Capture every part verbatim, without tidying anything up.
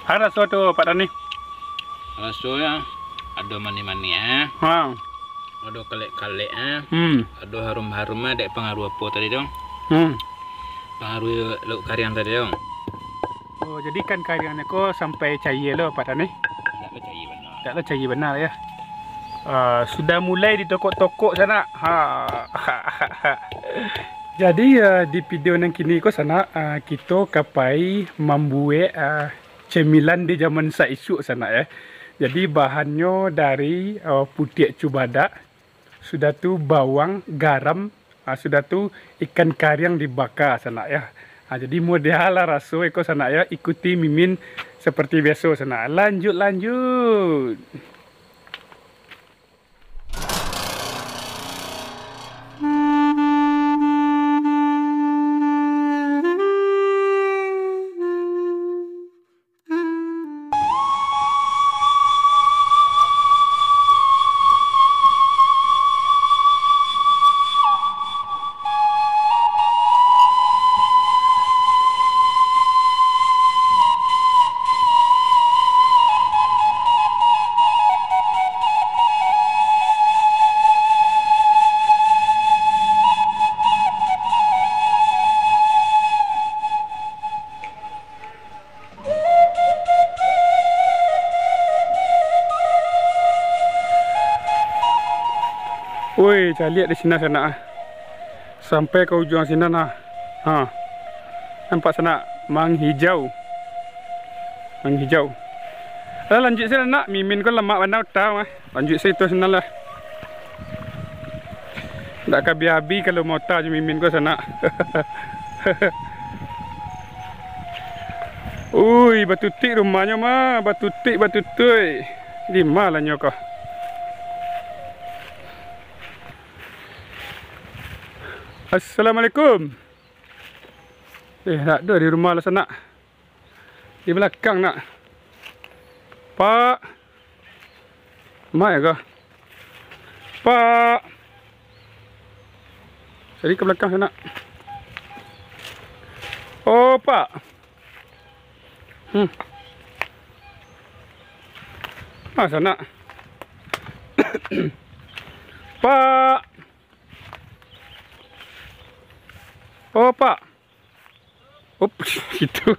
Ha, raso tu, Pak Tani? Rasonyo ado manih-manih, eh. Ha. Ado kalek-kalek, eh. Hmm. Ado harum-harum, eh, dek pangaruah apo tadi tu? Hmm. Pangaruah lauk kariang tadi tu. Oh, jadi ikan kariangnyo ko sampai cair lo, Pak Tani? Indak lo cair bana. Indak lo cair bana, yo. Ah, sudah mulai ditokok-tokok sanak. Ha. Jadi, ah, di video nan kini ko sanak, ah, kito ka pai mambuek, ah, cemilan di jaman saisuak sanak, yo. Jadi, bahannyo dari, ah, putiak cubadak, sudah tu bawang, garam, ah, sudah tu ikan kariang dibaka sanak, yo. Ah, jadi, mudah lah raso iko sanak, yo. Ikuti Mimin seperti biaso sanak. Lanjut, lanjut. Woi, caliak di sinan sanak ah. Sampai ka ujuang sinan ah. Ha. Nampak sanak, manghijau. Manghijau. Alah, lanjuik sajo nak, Mimin ko lamak bana uta mah. Lanjuik sajo itu sinan lah. Ndak ka habih-habih kalau mauta jo Mimin ko sanak. Ui, batutik rumahnyo mah, batutik, batutik. Di ma lah nyo ko? Assalamualaikum. Eh, ndak ado di rumah lah sanak. Di balakang nak. Pak. Mai ka? Pak. Cari ka balakang sanak. Oh, Pak. Hmm. Ah, sanak. Pak. Oh, Pak. Up, situ.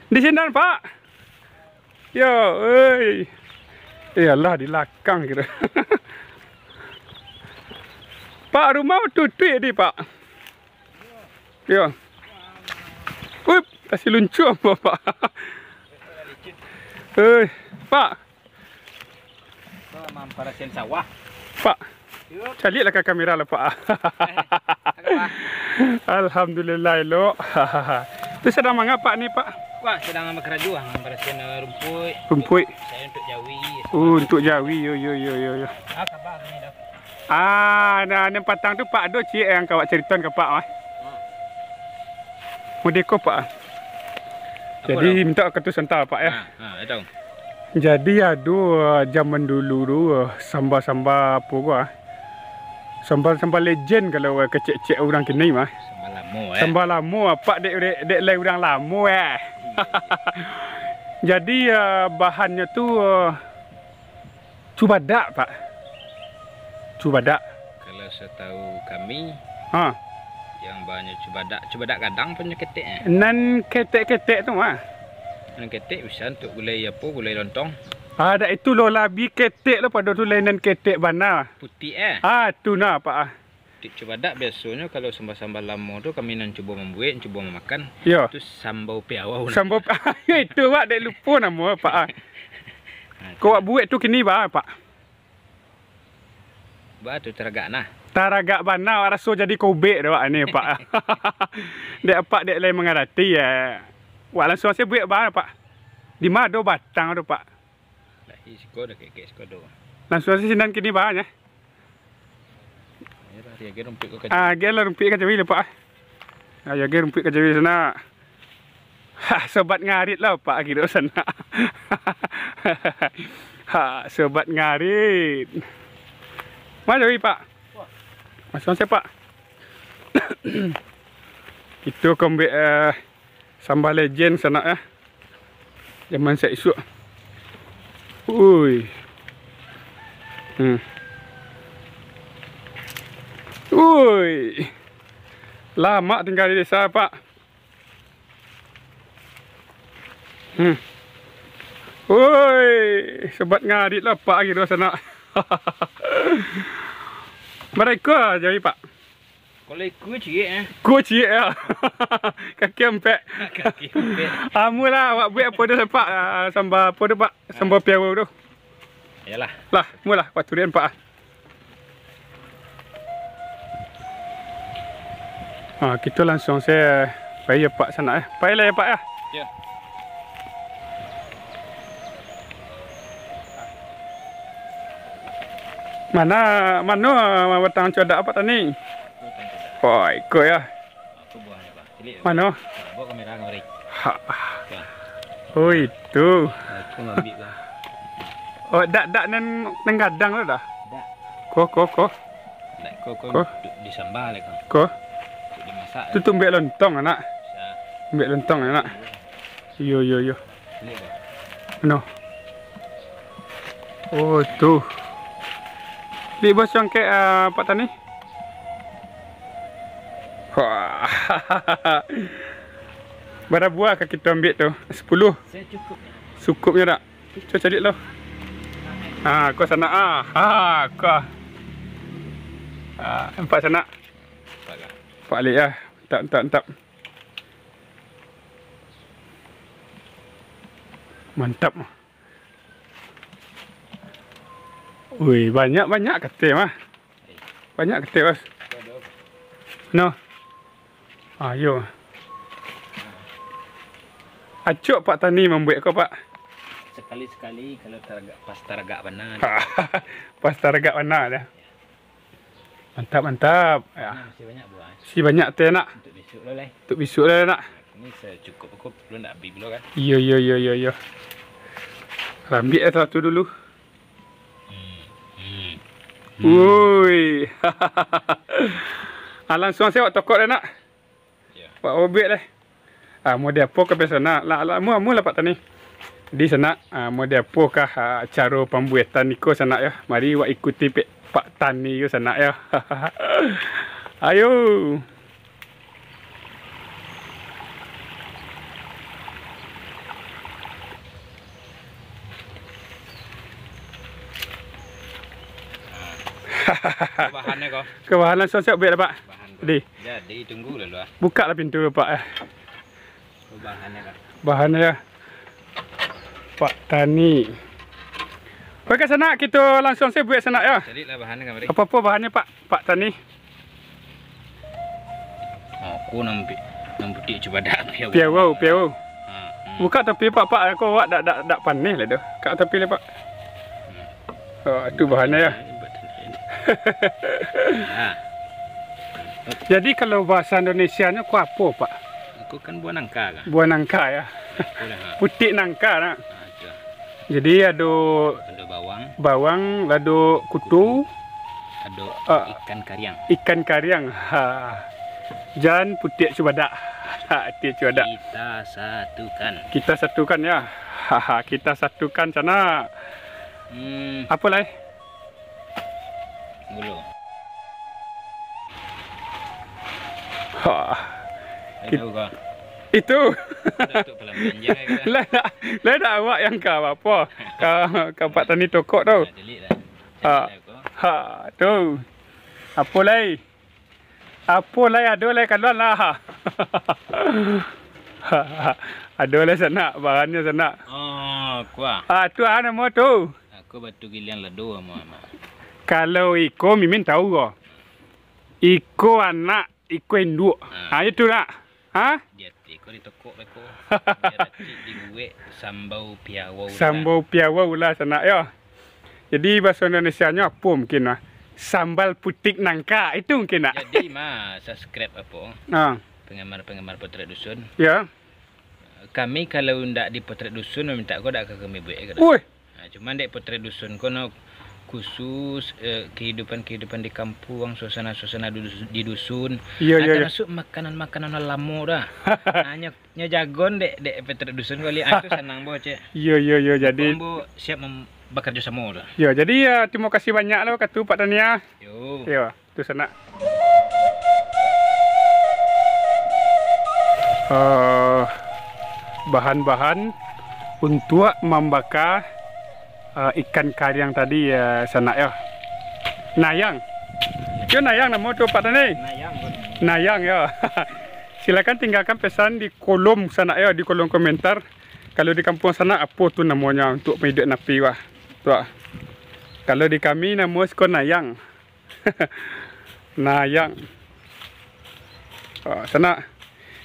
Di sinan, Pak. Yo, oi. Eh, alah, di lakang kiro. Pak, rumah batutuik tadi, Pak. Yo. Up, kasih luncuang, Pak. Oi, Pak. Ko mamparasian sawah. Pak, caliaklah ka kamera lah, Pak. Alhamdulillah, elok. Tu sadang manga Pak ni, Pak? Wah, sadang bakarajo, ah, mamparasian, eh, rumpuik. Rumpuik. Saya untuk jawi. Oh, untuk jawi, yo, yo, yo, yo, yo. Ah, kabar ni dah. Ah, nah, nan patang tu, Pak, ado ciek nan ka awak caritoan ka Pak, ah. Hmm. Modeko, Pak, ah. Jadi, minta kartu santa, Pak, yo. Ha, ha, tahu. Jadi ado, ah, jaman dulu tu, ah, samba-samba apo ko, ah. Samba-samba legend kalau urang kecek-kecek urang kini mah. Samba lamo, eh. Samba lamo, apak dek, dek, dek lai urang lamo, eh. Jadi, ah, bahannyo tu, ah, cubadak, Pak. Cubadak. Kalau satahu kami, ha, yang banyak cubadak, cubadak gadang apo nan ketek, eh? Nan ketek-ketek tu mah. Nan ketek bisa untuk gulai apo, gulai lontong. Ah, dak itu lo, labiah ketek lo pado tu, lain nan ketek bana. Putiak, eh? Ah, tu nah, Pak, ah. Tik cubadak biasonyo kalau samba-samba lamo tu kami nan cubo mambuek, cubo mamakan. Yo. Tu sambau piawau. Sambau pi-, yo itu, Pak, dek lupo namo, Pak, ah. Ha, ko wak buek tu kini ba, Pak? Ba tu taragak nah. Taragak bana, wak raso jadi kobek dek wak ni, Pak. Dek apak dek lai mangarati, yo. Wak langsuang se buek ba, Pak. Di ma ado batang tu, Pak? Dak, siko ado kekek, siko ado. Langsuang se sinan kini ba, nyo. Agiah lah, agiah rumpuik ko ka jawi. Ah, agiah lah rumpuik ka jawi lah, Pak. Ah, yo, agiah rumpuik ka jawi sanak. Ha, sobat ngarit lah, Pak, kiro sanak. Ha, sobat ngarit. Ma jawi, Pak? Masuak se, Pak. Kito ka ambiak, eh, Tambah legend sanak, eh. Zaman saisuak. Ui. Hmm. Ui. Lamak tinggal di desa, Pak. Hmm. Ui, sobat ngarit lah, Pak, gitu sanak. Bara iko jadi, Pak? Kalau ikua ciek, eh. Ikua ciek, ya. Kaki ampek. Kaki ampek. Amulah, awak buek apo tu, Pak? Ah, samba apo tu, Pak? Samba piaro tu. Iyolah. Lah, mulah, waktu rian, Pak. Ah, kito langsuang se pai, ya, Pak, sanak, eh. Pailah, ya, Pak, ya. Ya. Mana, mano batang cuadak, Pak Tani? Oh, iko, ya. Mano? Ha. Oh, itu. Oh, dak, dak nan, nan gadang tu dah. Ko, ko, ko. Dak, ko, ko. Ko. Untuk disambah lah, ko. Ko. Untuk dimasak. Tu, tu tumbek lontong, anak. Bisa. Tumbek lontong, anak. Iyo, iyo, iyo. Ini, Bang. Mano? Oh, tu. Di bos cangkek, ah, Pak Tani. Wah. Bara buah ka kito ambiak tu? Sapuluh. Secukupnya. Cukupnya dak? Cuba caliak lo. Ha, ko sanak ah. Ha, ko. Ha, nampak sanak? Nampak kah? Nampak liak ah. Mantap, mantap, mantap. Mantap. Ui, banyak-banyak kateh mah. Banyak kateh, Bos. No. Ayo. Acok Pak Tani mambuek ko, Pak. Sekali-sekali kalau taragak, pas taragak bana. Pas taragak bana dah. Mantap, mantap. Ya. Ini masih banyak buah, eh. Masih banyak teh, nak. Untuk besok lah, lai. Untuk besok lah, nak. Ini secukup aku belum nak habis dulu, kan. Iyo, iyo, iyo, iyo, iyo. Ambiak lah satu dulu. Hmm. Hmm. Woi. Ah, langsuang se awak tokok dah, nak. Yo. Wak obek lah. Ah, model apo ka biaso nak? Lah, lah, amuah, amuah lah Pak Tani. Di sanak, ah, model apo kah, ah, caro pambuatan iko sanak yo? Mari wak ikuti pek Pak Tani yo sanak yo. Ayo. Ko bahannyo ko. Ko bahan langsuang siap buek lah, Pak. Bahan ko. Di. Jadi, tunggu dulu, ah. Buka lah pintu, Pak, eh. Ko bahannyo ko. Bahannyo, Pak Tani. Oke, sanak, kito langsuang se buek sanak, yo. Cari lah bahannyo kamari. Apo-apo bahannyo, Pak, Pak Tani? Oh, ko nan pi-, nan putiak cubadak, piawau. Piawau, piawau. Ha, hmm. Buka tapi, Pak, Pak, ko awak dak, dak, dak paneh lah tu. Buka tapi lah, Pak. Hmm. Oh, tu bahannyo yo. Ha. Jadi, kalau bahasa Indonesianyo ko apo, Pak? Ko kan buah nangka kan? Buah nangka, yo. Ko lah, ha. Putiak nangka, nak. Ha, itu. Jadi, ado Ado bawang. Bawang, ado kutu. Ado, ah, ikan kariang. Ikan kariang. Ha. Jan putiak cubadak. Ha, putiak cubadak. Kita satukan. Kita satukan, yo. Ha, ha, kita satukan sanak. Hmm. Apo lai? Gulo. Ha. Ai, tahu kah? Itu. Dah tu pelan-pelan je, kan? Lah, dah, lah dah awak nan ka apo? Ka, ka Pak Tani tokok tu. Dah, delik lah. Ha. Delik lah, kok. Ha, tu. Apo lai? Apo lai, ado lai kaluan lah. Ado lai sanak, bahannyo sanak. Oh, kuah. Ah, tu ah namo tu. Aku batu giliang lado, Mak. Kalau iko Mimin tahu ko. Iko anak, iko induak. Ah. Ha, itu nak. Ha? Di ati ko ditokok beko. Biar acik dibuek sambau piawau lah. Sambau piawau lah sanak yo. Jadi, bahaso Indonesianyo apo mungkin lah? Sambal putiak nangka, itu mungkin nak. Jadi, ma, subscribe apo? Ha. Penggemar-penggemar Potret Dusun. Ya. Kami kalau ndak di Potret Dusun, minta ko dak ka kami buek ko dak. Woi. Ha, cuman dek Potret Dusun ko no, khusus, eh, kehidupan-kehidupan di kampuang, suasana-suasana di dus-, di dusun. Iyo, iyo, iyo. Termasuk makanan-makanan lamo dah. Nah, nyo, nyo jagon dek, dek Petruk Dusun ko liak. Ah, tu sanang bo, cek. Iyo, iyo, iyo, jadi ambo siap mem-, bakarjo samo dah. Iyo, jadi, ya, terima kasih banyak lo ka tu, Pak Tani, ya. Yo. Iyo. Tu sanak. Eh, bahan-bahan untuak mambaka, eh, ikan kariang tadi, ya, sanak, yo. Nayang. Yo, nayang namo tu, Pak Tani? Nayang, Pak Tani. Nayang, yo. Silakan tinggalkan pesan di kolom sanak, yo, di kolom komentar. Kalau di kampuang sanak, apo tu namonyo untuak maiduik napi, wah. Tu, ah. Kalau di kami, namo siko nayang. Nayang. Ah, sanak.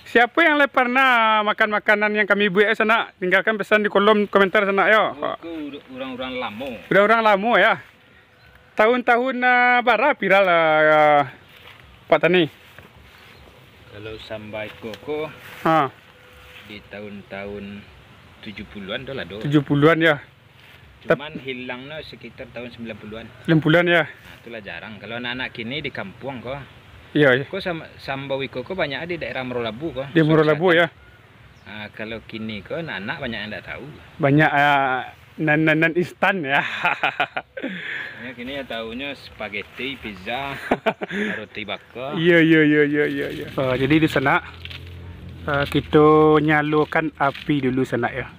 Siapo yang lai parnah makan makanan yang kami buek, eh, sanak? Tinggalkan pesan di kolom komentar, sanak, yo. Ko urang-urang lamo. Urang-urang lamo, ya. Tahun-tahun, ah, bara viral, ah, Pak Tani? Kalau samba iko ko, ha, di tahun-tahun tujuh puluhan tu lah, do. Tujuh puluhan, ya. Cuman hilang no sekitar tahun sembilan puluhan. Sembilan puluhan, ya. Nah, itulah jarang. Kalau anak-anak kini di kampuang ko. Iya, iya. Ko sam-, sambau iko ko banyak di daerah Muaro Labu ko. Di Muaro Labu, ya. Ah, kalau kini ko anak-anak banyak yang ndak tahu. Banyak, ah, nan, nan, nan instan, ya. Ya, kini ya tahunya spaghetti, pizza, roti bakar. Iya, iya, iya, iya, iya, iya. Ah, jadi di sanak, ah, kito nyalokan api dulu sanak, ya.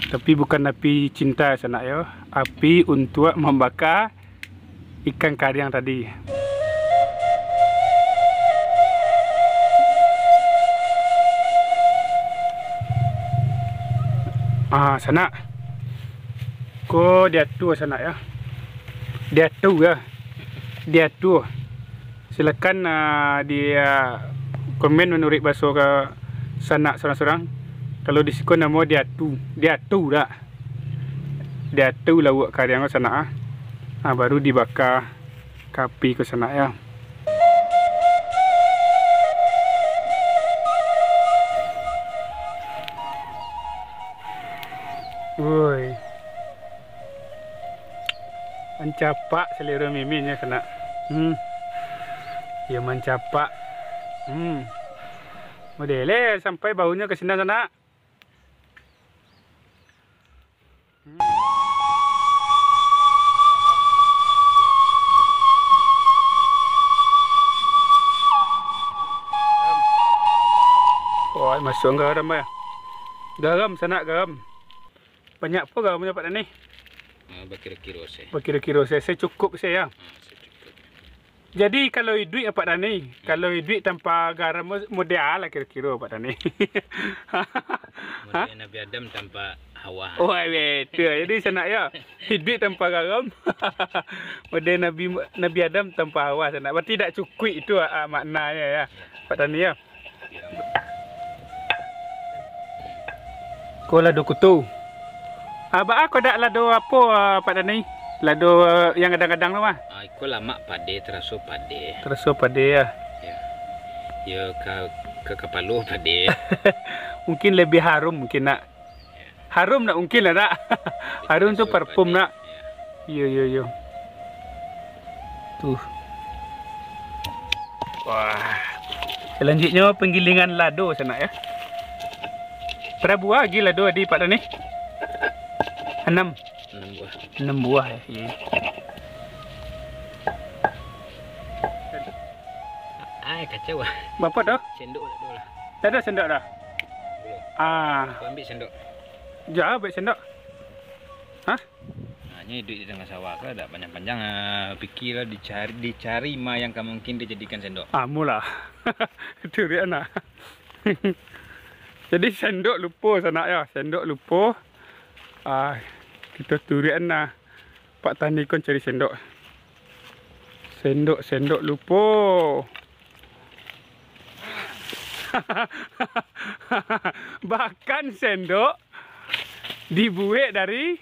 Tapi bukan api cinta sanak, yo. Api untuak mambaka ikan kariang tadi. Ah, sanak. Ko diatur sanak, ya. Diatur, ya. Diatur. Silakan, ah, di, ah, komen manuruik bahaso ka sanak surang-surang. Kalau di siko namo diatu, diatu dak? Diatu lauak kariang ko sanak, ah. Ah, baru dibaka ka api ko sanak, ya. Woi. Mancapak salero miminyo sanak. Hmm. Iyo mancapak. Hmm. Modele sampai baunyo ka sinan sanak. Hmm. Wah, masuak garam, ya. Garam sanak, garam. Banyak pulo garamnyo, Pak Tani? Ah, bakiro-kiro se. Bakiro-kiro se, secukup se, ya. Ah, secukup. Jadi, kalau iduik, Pak Tani, hmm, kalau iduik tanpa garam, mo-, model lah kiro-kiro, Pak Tani. Model Nabi Adam tanpa Hawa. Oh, betul. Jadi, sanak, ya, iduik tanpa garam, model Nabi, Nabi Adam tanpa Hawa, sanak. Berarti dak cukuik itu, ah, maknanyo, ya, Pak Tani, ya. Ko lado kuto. Ah, baa ko dak lado apo, ah, Pak Tani? Lado, ah, yang gadang-gadang tu mah. Ah, iko lamak pade, taraso pade. Taraso pade, ya. Ya. Ya, ka, ka kapalo pade. Mungkin lebih harum mungkin nak. Harum nak mungkin lah nak. Harum tu parfum nak. Iyo, iyo, iyo. Tuh. Wah. Selanjutnyo penggilingan lado sanak ya. Bara buah agi lado adi Pak Tani? Anam. Anam buah. Anam buah ya. Iyo. Ai, kacau ah. Bapa tu? Sendok dak ado lah. Dak ado sendok dah? Belum. Ah. Aku ambil sendok. Jauh ambil sendok. Hah? Nah, nyo iduik di tangah sawah ko dak panjang-panjang ah, pikir lah dicari, dicari ma yang ka mungkin dijadikan sendok. Amulah. Turiak nah. Jadi sendok lupo sanak ya, sendok lupo. Ah, kito turiak nah. Pak Tani ko cari sendok. Sendok, sendok lupo. Bahkan sendok dibuek dari,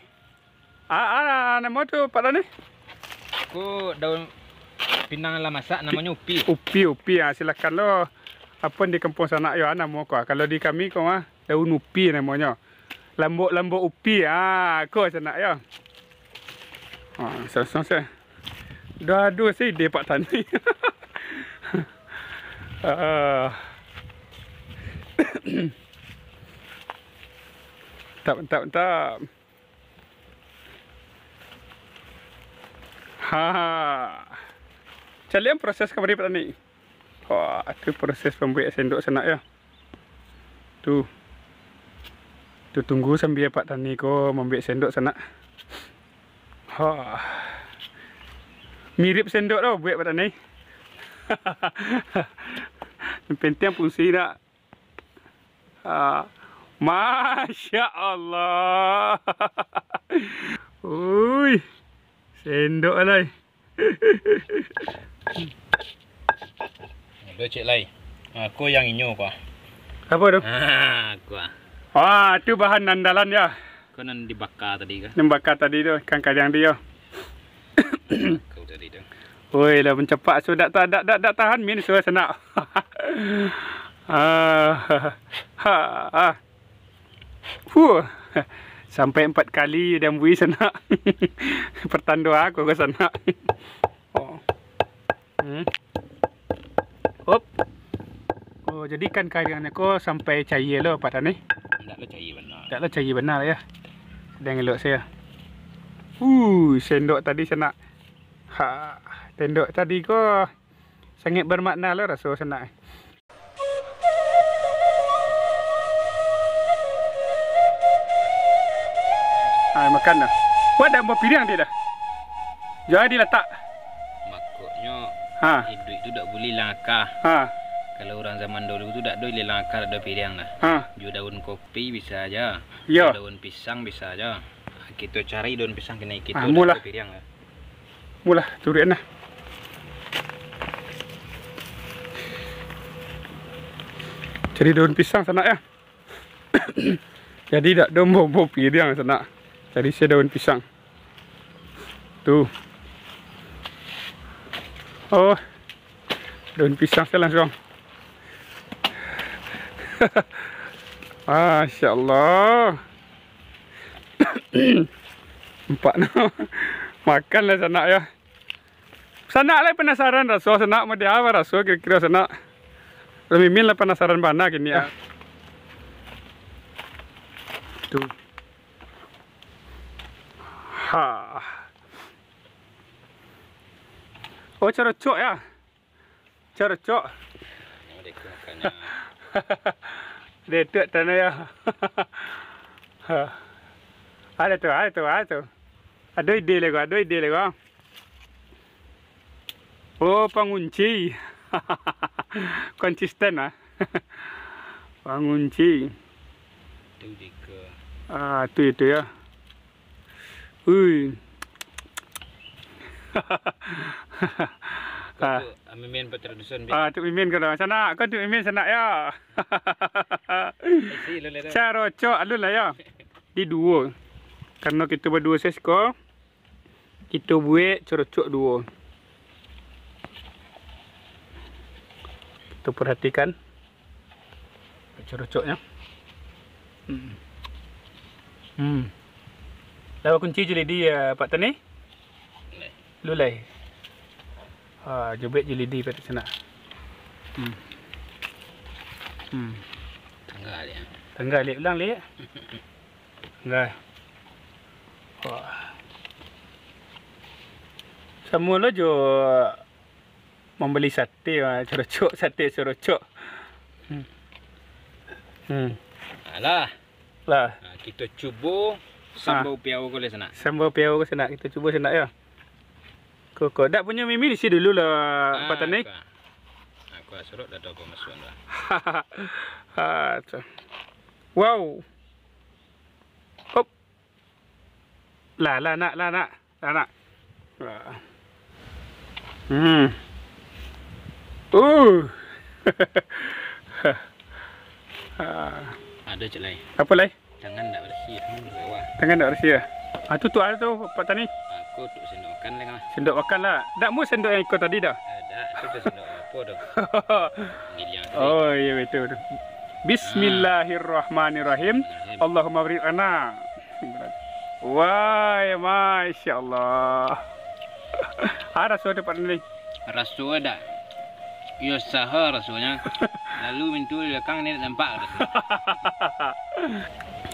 ah, ah, namo tu, Pak Tani? Ko daun pinang lah masak, namonyo upi. Upi, upi, ah, silakan lo. Apo di kampuang sanak yo, ah, namo ko, ah. Kalau di kami ko mah, daun upi namonyo. Lambok-lambok upi, ah, ko sanak yo. Ha, sosong se. Dah ado se ide Pak Tani. Ah. Tap, tap, tap. Ha. Caliak proses kamari, Pak Tani. Wah, tu proses pambuek sendok sanak yo. Tu. Tu tunggu sambia Pak Tani ko mambuek sendok sanak. Ha. Mirip sendok tu buek Pak Tani. Yang penting fungsi nak. Ha. Masya Allah. Ui. Sendok alai. Ado cek lai. Ah, ko yang inyo ko ah. Apo tu? Ah, ko ah. Wah, tu bahan andalan yo. Ko nan dibaka tadi ko. Nan baka tadi tu, ikan kariang tu yo. Ko tadi tu. Oi, lah mancapak sudah dak, dak, dak, dak tahan min sudah sanak. Ah, ha, ah. Huh. Sampai empat kali diambui sanak. Pertando aku ko sanak. Oh. Hmm. Hop. Oh, jadi ikan kariangnyo ko sampai cair lo, Pak Tani? Ndak lo cair bana. Ndak lo cair bana yo. Sadang elok sajo. Uh, sendok tadi sanak. Ha, sendok tadi ko sangat bermakna lo raso sanak. Ah, makan dah. Buat dah buah piriang dia dah. Jadi latak. Makoknyo, ha, iduik tu dak buliah langkah. Ha. Kalau urang zaman dulu tu dak ado ilang akar, dak ado piriang lah. Ha. Jo daun kopi bisa aja. Yo. Jo daun pisang bisa aja. Kito cari daun pisang kini, kito, ah, dak mulah ado piriang lah. Mulah, turuik nah. Cari daun pisang sanak yo. Jadi dak ado bobo piriang sanak. Cari se daun pisang. Tu. Oh. Daun pisang se langsung. Masya Allah. Nampak no. Makan lah sanak yo. Sanak lai penasaran raso sanak, model apo raso kiro-kiro sanak. Lah mimin lah penasaran bana kini ah. Tu. Ha. Oh, carocok yo. Carocok. Detuak tanah yo. Ado tu, ado tu, ado tu. Ado ide lai ko, ado ide lai ko. Oh, pangunci. Konsisten ah. Pangunci. Tu dika. Ah, tu itu yo. Ui. Ah. Mimin Putra Dusun, Bi. Ah, tu mimin ko dah. Sanak, ko tu mimin sanak yo. Isi lu le tu. Carocok alun lah yo. Di duo. Karano kito baduo se siko. Kito buek carocok duo. Kito perhatikan carocoknyo. Hmm. Hmm. Lah bakunci jo lidi, ah, Pak Tani? Lulai. Ha, jo buek jo lidi, Pak Tani, sanak. Hmm. Hmm. Tangga liak. Tangga liak, ulang liak. Nah. Wah. Samo lo jo mambali sate, ah, carocok, sate carocok. Hmm. Hmm. Alah. Lah. Ha, kito cubo sambal upiau ko lai sanak. Sambal upiau ko sanak, kito cubo sanak yo. Ko, ko. Dak punyo mimin isi dulu lah, Pak Tani. Ko. Ha, ko surut dah ado pemasukan lah. Ha, tu. Wow. Hop. Lah, lah, nak, lah, nak. Lah, nak. Lah. Hmm. Uh. Ah. Ado cek lai. Apo lai? Tangan ndak barasiah, tangan ndak barasiah. Tangan ndak barasiah. Ah, tu, tu ado tu, Pak Tani. Aku tu sendok makan lai, kan. Sendok makan lah. Dak mu sendok yang iko tadi dah? Eh, dak, tu, tu sendok apo tu? Gidiang tadi. Oh, iyo, betul tu. Bismillahirrahmanirrahim. Allahumma barik lana. Wah, masya Allah. Ah, raso tu, Pak Tani? Raso ada. Iyo, saha rasonyo. Lalu mintu di belakang ni nampak rasonyo.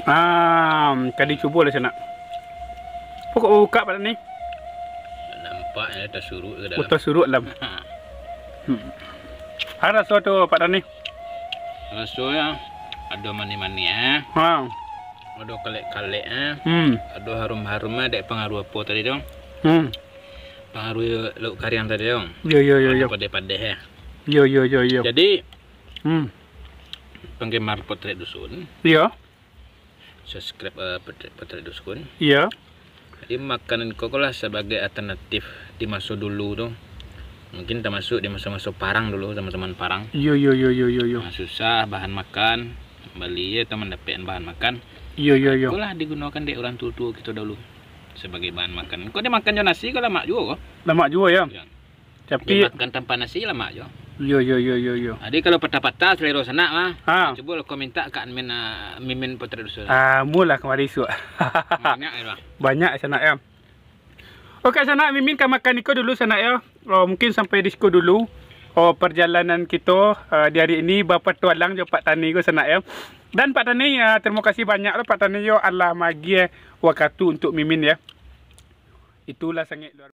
Ah, ka dicubo lah sanak. Pokok buka, Pak Tani. Nampak ya, tasuruak ke dalam. Oh, tasuruak dalam. Hmm. Ah, raso tu, Pak Tani? Rasonyo ado manih-manih, eh. Ha. Ado kalek-kalek, eh. Hmm. Ado harum-harum, eh, dek pangaruah apo tadi tu? Hmm. Pangaruah lauk kariang tadi tu. Yo, yo, yo, yo. Ado padeh-padeh, eh. Yo, yo, yo, yo. Jadi, hmm, penggemar Potret Dusun. Iyo. Subscribe, eh, Potret, Potret Dusun. Iyo. Jadi, makanan ko lah sabagai alternatif di maso dulu tu. Mungkin tamasuak di maso-maso parang dulu, zaman-zaman parang. Iyo, iyo, iyo, iyo, iyo, iyo. Nah, susah bahan makan, bali atau mandapek bahan makan. Iyo, iyo, iyo. Ikolah digunokan dek urang tuo-tuo kito dulu sabagai bahan makan. Kok dimakan jo nasi ko lamak juo ko? Lamak juo, yo. Yo. Tapi dimakan tanpa nasi, lamak juo. Yo, yo, yo, yo, yo. Jadi, kalau patah-patah salero sanak mah, ha, cubo lah kau minta ka admin, ah, Mimin Potret Dusun. Ah, mulah kamari isuak. Banyak, yo, Bang. Banyak sanak, yo. Oke, sanak, Mimin ka makan iko dulu, sanak, yo. Oh, mungkin sampai di siko dulu. Oh, perjalanan kito, ah, di hari ini bapatualang jo Pak Tani ko, sanak, yo. Dan Pak Tani, ah, terima kasih banyak lo, Pak Tani, yo, alah maagiah wakatu untuk Mimin, yo. Itulah sangaik luar